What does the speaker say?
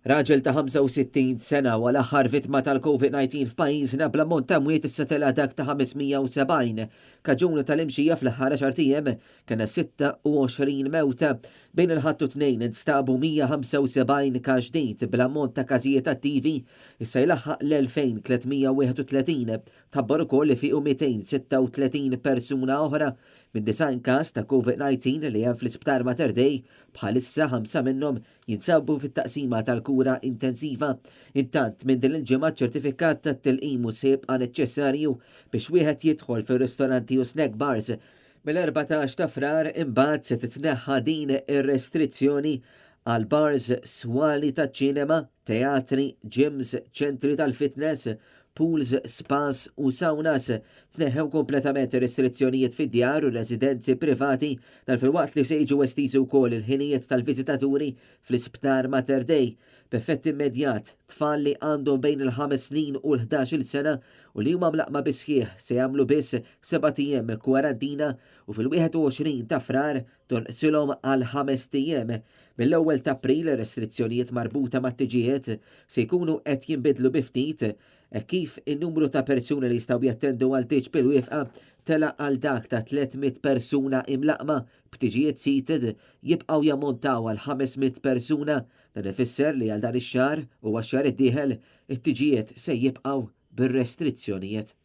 Raġel ta' 65 sena huwa l-aħħar vittma tal-Covid-19 f'pajjiżna bl-ammont ta' mwiet issa tela' dak ta' 570. Kaġun tal-imxija fl-aħħar għaxart ijiem kellna 26 mewta. Bejn il-Ħadd u t-Tnejn instabu 175 każ ġdid bl-ammont ta' każijiet attivi issa jlaħħaq l-2,331. Tħabbar ukoll li fiequ 236 persuna oħra minn 90 każ ta' Covid-19 li hemm fl-Isptar Mater Dei bħalissa ħamsa minnhom jinsabu fit-taqsima tal-kura intensiva. Intant, minn din il-ġimgħa ċ-ċertifikat tat-tilqim mhux se jibqa' neċċessarju biex wieħed jidħol fir-ristoranti u snack bars. Mill-14 ta' Frar imbagħad se titneħħa din ir-restrizzjoni għal bars, swali taċ-ċinema, teatri, gyms, ċentri tal-fitness, pools, spas u saunas. Tneħħew kompletament ir-restrizzjonijiet fid-djar u residenzi privati dan filwaqt li se jiġu estiżi wkoll il-ħinijiet tal-viżitaturi fl-Isptar Mater Dei. B'effett immedjat, tfal li għandhom bejn il-ħames snin u l-ħdax-il sena u li huma mlaqqma bis-sħiħ se jagħmlu biss sebat ijiem kwarantina u fil-21 ta' Frar tonqsilhom għal ħamest ijiem. Mill-ewwel t'April ir-restrizzjonijiet marbuta mat-tiġijiet se jkunu qed jinbidlu bi ftit hekk kif in-numru ta' persuni li jistgħu jattendu għal tieġ bil-wieqfa tela' għal dak ta' 300 persuna imlaqqma b'tiġijiet seated jibqgħu jammontaw għal 500 persuna. Dan ifisser li għal dan ix-xahar u għax-xahar id-dieħel it-tiġijiet se jibqgħu bir-restrizzjonijiet.